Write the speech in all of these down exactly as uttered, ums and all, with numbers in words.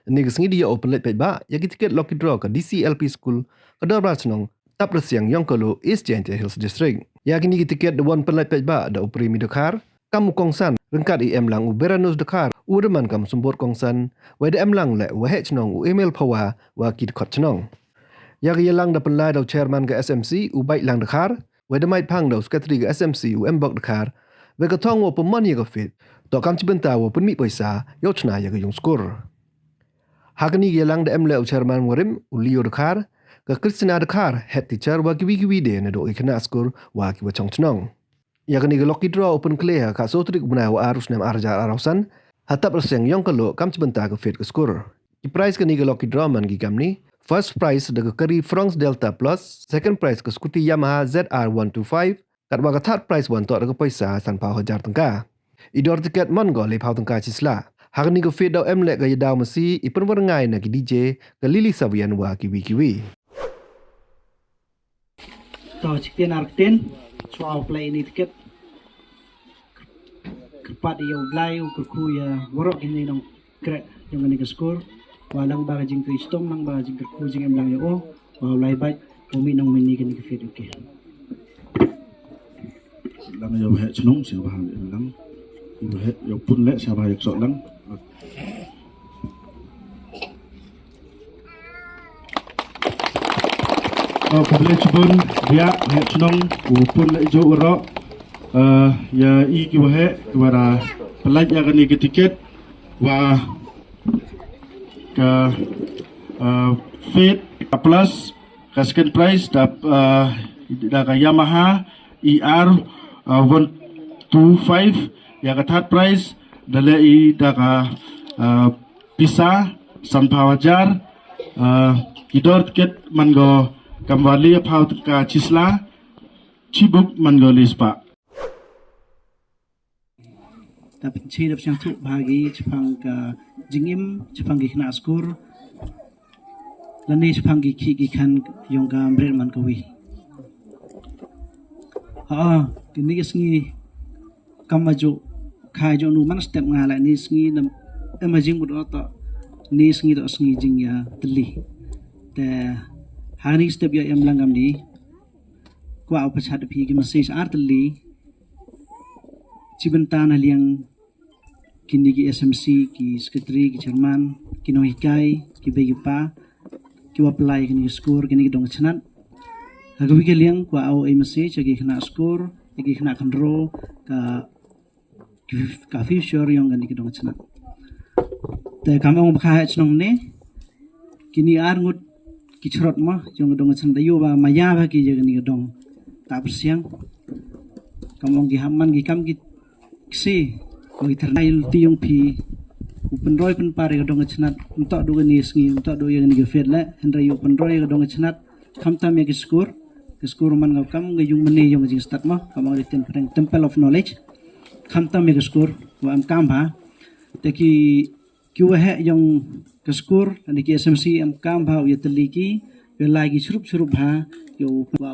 Ynne ka sngi da yoh u pynlait paidbah ya ki tiket lucky draw ka D C L P School, ka dorbar chnong Taprasiang Yongkalu, East Jaintia Hills District. Ya kini ki tiket da wan pynlait paidbah da u Premi Dkhar kam u kongsan, ryngkat i em lang u Beranus Dkhar u da man kam symbud kongsan, wei da em lang leh u waheh chnong u Emil Phawa wa ki dkhot chnong. Ya ka yalang da pynlai da u chairman ka S M C u Baitlang Dkhar, wei da mait phang da u secretary ka S M C u Mbok Dkhar, wei ka thong wa pynman ya ka fete toh kam chi bynta wa pynmih poisa yow chna ya ka yung skur. Ha kani ka yalang da em leh u chairman warim u Leo Dkhar, ka Christina Dkhar, head teacher, wa kiwi kiwi de na dooh ki khynnah skur wa ki wa chong chnong. Ya kani ka lucky draw u pynkhleh ha ka soo tarik u bnai wa ar u snem ar hajar arphaw san ha Taprasiang Yongkalu kam chi bynta ka fete ka skur. Ki prize kani ka lucky draw man ki kamni: first prize da ka kari Franks Delta Plus, second prize ka scooty Yamaha Z R one two five, katwa ka third prize wan toh da ka poisa sanphaw hajar tyngka. I dor tiket man ko lephaw tyngka chi sla. Ha kani ka fete daw em leh ka yadaw masi, i pynwar ngai na ki D J, ka Lily Savian wa kiwi kiwi. To, chiktien ar ktien, chwa u pynlait ini tiket. Kyrpad ya u Blai u kyrkhu ya waroh kini nongkreh yong kani ka skur. Wa lang ba ka jingkyrkhu chitom, lang ba ka jingkyrkhu jingem lang ya u. Wa u lai bait u mih nongmihni kani ka fete, okay. Lang ya u waheh chnong, sha ba em lang. U waheh ya u pun leh, sha ba ya ksoh lang. Oh, khublei chibun, ya, waheh chnong, u pun leh jooh waroh. Eh, ya i ki waheh, ki wa da pynlait ya kani ka tiket, wa ka, eh, fete plus, ka second prize da, eh, da ka Yamaha E R, eh, one two five, ya ka third prize da leh i da ka, eh, pisa sanphaw hajar, eh, ki dor tiket man ko kam wa lephaw tyngka chi sla, chi bup man ko le spah. Da pynche da pynchang thuh bha ki chaphang ka jingim, chaphang ki khynnah skur, lane chaphang ki khih ki khan yong ka mret man ka wi. Ha, kini ki sngi kam wa jooh, kha jooh nu man step nga la ni sngi da em ha jingmut o toh, ni sngi toh sngi jingyatylli. Te ha ni step ya em lang kamni, kwah u pachat phi ki message ar tylli. Chi bynta na liang kini ki S M C, ki secretary, ki chairman, ki nonghikai, ki bei ki pa, ki wa pynlait kini ki skur, kini ki dong chnat. Ha kawi ka liang kwah u ai message ya ki khynnah skur, ya ki khynnah khynraw, ka, ka future yong kani ki dong chnat. Te kam ong ba ka heh chnong ne, kini ar ngut ki chrot mo yong ka dong chnat, da yoh wa maya wa ki ya kani ka dong Taprasiang. Kam ong ki hap man ki kam ki kse, wa ki tyrnai lynti yong phi, u pynroi pynpar ya ka dong chnat, ym toh du kani sngi, ym toh du ya kani ka fete leh, hynrei u pynroi ya ka dong chnat, khamtam ya ki skur. Ka skur man ka kam ka yung mane yong ka jingstad mo, kam ong ka ktien phareng temple of knowledge. Khamtam ya ka skur wa em kam bha. Te ki ki waheh yong ka skur, ani ki S M C em kam bha u yatylli ki, u lai ki chirup chirup bha, yow wa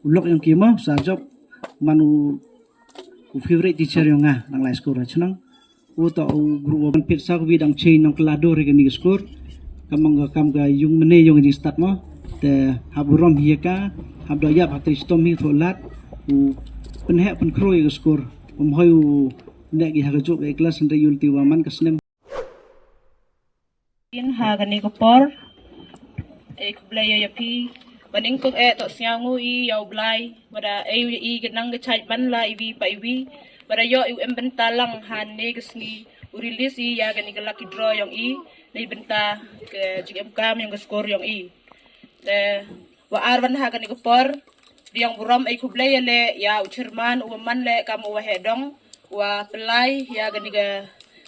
u lok yong ki mo, Sir Job, man u, u favorite teacher yong nga, nang lai skur ha chnong. U toh u guru wa ban pit sa kawi dang chei nong kylla dur ya kani ka skur. Kam ong ka kam ka yung mane yong ka jingstad mo. Te hap burom hi ya ka, hap da yap ha te chitom hi thoh lad, u pynheh pynkhroo ya ka skur. Ym hoi u neh ki ha ka jooh ka class, hynrei u lynti wa man ka snem. Kin ha kani ka por, e khublei ya phi, wa nyngkong e toh sñiaw ngu i ya u Blai, wa da e u ya i ka nang ka chait ban la iwi pa iwi, wa da yoh i u em bynta lang ha ne ka sngi, u release i ya kani ka lucky draw yong i, ne bynta ka jingem kam yong ka skur yong i. Te wa ar wan ha kani ka por, pdiang burom e khublei ya le ya u chairman u wa man le kam u waheh dong, wa pynlait ya kani ka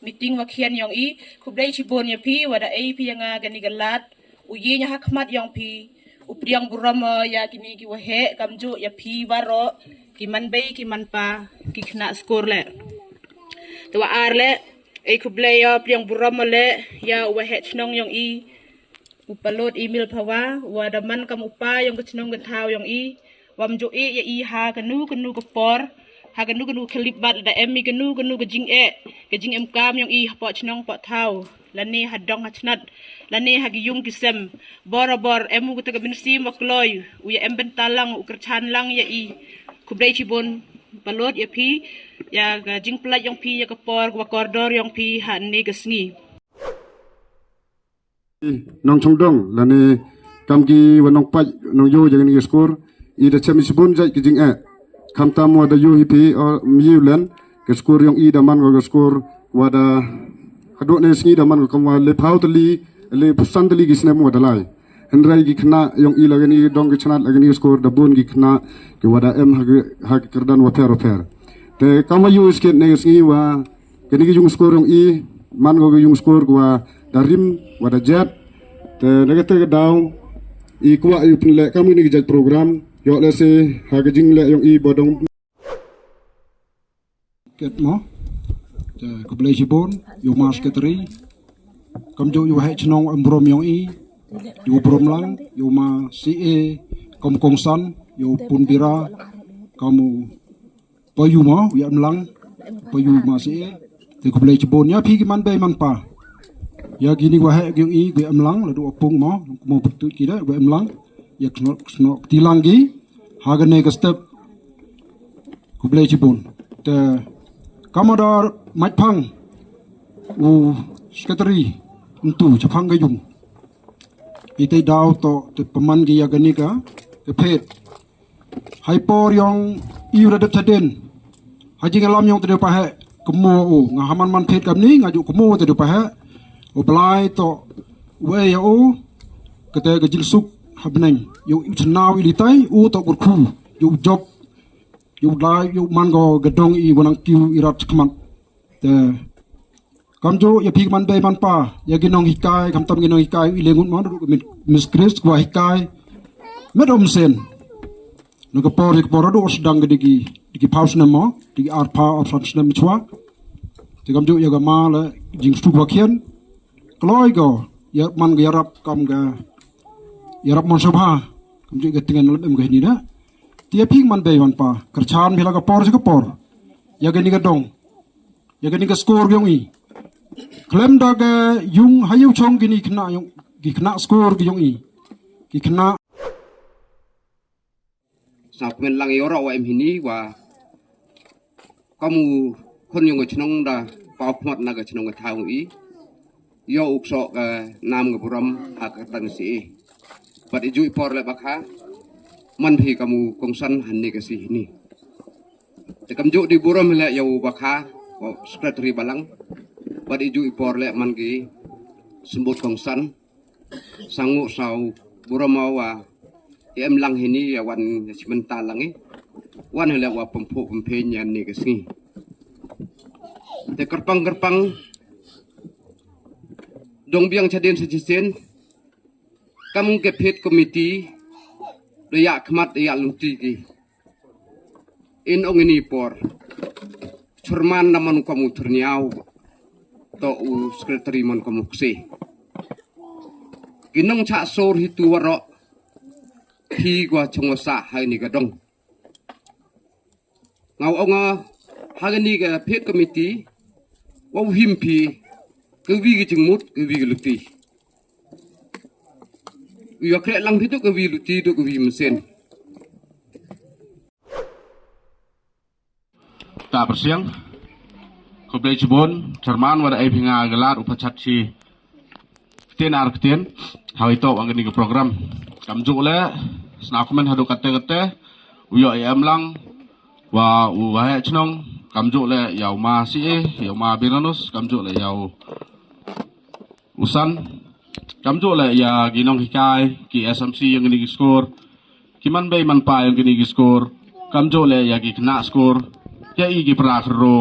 meeting wa khian yong i, khublei chibun ya phi, wa da e phi ya nga kani ka lad, u yeng ya ha khmat yong phi, u pdiang burom o ya kini ki waheh, kamjooh ya phi waroh, ki man bei, ki man pa, ki khynnah skur le. Te wa ar le, e khublei ya pdiang burom o le, ya u waheh chnong yong i, u Palut Emil Phawa, wa da man kam u pa yong ka chnong ka thaw yong i, wa ym jooh e ya i ha kanu kanu ka por, Ha kanu kanu khyllipmat, lada em i kanu kanu ka jingeh, ka jingemkam yong i hapoh chnong poh thaw, lane ha dong ha chnat, lane ha ki yung ki sem, borabor em u kata ka mynsiem wa kloi u ya em bynta lang, u kyrchan lang ya i. Khublei chibun balut ya phi, ya ka jingpyllait yong phi, ya ka por wa kordor yong phi ha kani ka sngi. Nongchongdong lane kam ki wa nongpait nongyoh ya kani ka skur, i da chem i chibun jait ki jingeh. Khamtam wa da yoh hi phi, o, mi u len, ka skur yong i da man ko ka skur wa da, hadooh ne sngi da man ko kam wa le phaw tylli, le phaw san tylli ki snem wa da lai. Hynrei ki khynnah yong i la kani dong ki chnat la kani ka skur da bun ki khynnah ki wa da em ha ki, ha ki kyrdan wa pher wa pher. Te kam wa yoh i skit ne ka sngi wa kani ka yung skur yong i, man ko ka yung skur wa da rim, wa da jet. Te na kata ka daw, i kwah i pynleh kam kani ka jait program, yoh lehse ha ka jingleh yong i bodong. Ket mo. Te khublei chibun, yow ma secretary. Kamjooh yow heh chnong em burom yong i. Yow burom lang, yow ma C A, kam kongsan, yow pun bira, kam u pa yu mo, u ya em lang, pa yu ma C A. Te khublei chibun ya phi ki man bei man pa. Ya kini wa heh yong i, u ya em lang, ladu apung mo, mo putut ki da, u ya em lang. Ya ksnok, ksnok, ti lang ki, ha kani ka step. Khublei chibun. Te kam wa da mait phang u secretary ntu chaphang ka yung. I te daw to te paman ki ya kani ka, ka phet. Hai por yong i u da dep chaden. Ha jingyalam yong te de pa heh, kamo u, nga haman man phet kamni, nga ju kamo te de pa heh. U Blai to, we ya u, kata ka jingsuk ha bneng. Yow u chna u i litai, u to kurkhu, yow jop, yow dai, yow man ko ka dong i wa nang kiew i rat khmat. Te kamjooh ya phi ki man bei man pa, ya ki nonghikai, khamtam ki nonghikai, i le ngut mo, du ka Miss, Miss Chris, wa hikai. Met om sen. Na ka por, ya ka por, du sdang ka digi, digi phaw snem mo, digi ar phaw, ar phaw snem chwa. Te kamjooh ya ka ma la, jingsuk wa khian. Kloi ko, ya man ka yarap kam ka, yarap mon sabha. Kamjooh ka tyngen lem em ka hini da. Te ya phi ki man bei man pa, kyrchan phi la ka por cha ka por. Ya kani ka dong. Ya kani ka skur yong i. Khlem da ka yung ha yow chong kini khynnah yong, ki khynnah skur ki yong i. Ki khynnah. Sa kmen lang yoh ro wa em hini wa kam u khon yong ka chnong da, pa u khmat na ka chnong ka thaw i. Yoh u ksoh ka nam ka burom ha ka tang si i. Bad i ju i por le bakha, man phi kam u kongsan ha kani ka sngi hini. Te kamjooh di burom le ya u bakha, wa secretary balang. Bad i ju i por le man ki symbut kongsan. Sangu saw burom wa em lang hini ya wan ya chimenta lang i. Wan le wa pemphu pemphen ya kani ka sngi. Te kyrpang kyrpang dong biang chaden sa chisien. Kam ka phet committee, da ya khmat, da ya lungti ki. In ong ini por. Chairman na man kam u tyrniaw. To u secretary man kam u kse. Ki nong chah sor hi tu warok. Phi wa chong wa sah ha ini ka dong. Nga ong a, ha kani ka phet committee, wa u him phi, ka wi ka jingmut, ka wi ka luti. U ya kre lang phi tu ka wi luti, tu ka wi mesen. Ta persiang, khublei chibun, chairman wa da ai phi nga ka lad u pachat chi. Ktien ar ktien, ha wi to wa kani ka program. Kamjooh le, sna kmen hadooh kate kate, u yoh i em lang, wa u wa heh chnong, kamjooh le ya u ma C A, ya u ma Biranus, kamjooh le ya u, u san, kamjooh le ya ki nonghikai, ki S M C yong kani ki skur, ki man bei man pa yong kani ki skur, kamjooh le ya ki khynnah skur, ya i ki para khyrro,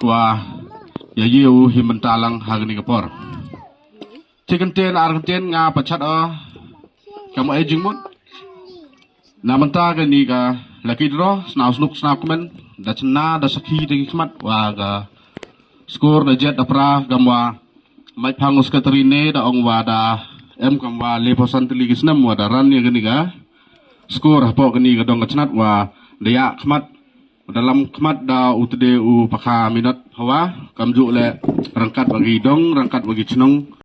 wa ya i u him bynta lang ha kani ka por. Chi kyntien ar kyntien nga pachat o, kam u ai jingmut. Na mynta kani ka lucky draw, sna u snook sna u kmen, da chna, da sakhi, da ki khmat, wa ka skur, da jet, da pra, kam wa mait phang u secretary ne, da ong wa da em kam wa le phaw san tylli ki snem wa da ran ya kani ka skur, hapoh kani ka dong ka chnat wa da ya khmat, Dalam khmat da u tde u pakha minot hawa, kamjooh leh ryngkat wa ki dong, ryngkat wa ki chnong.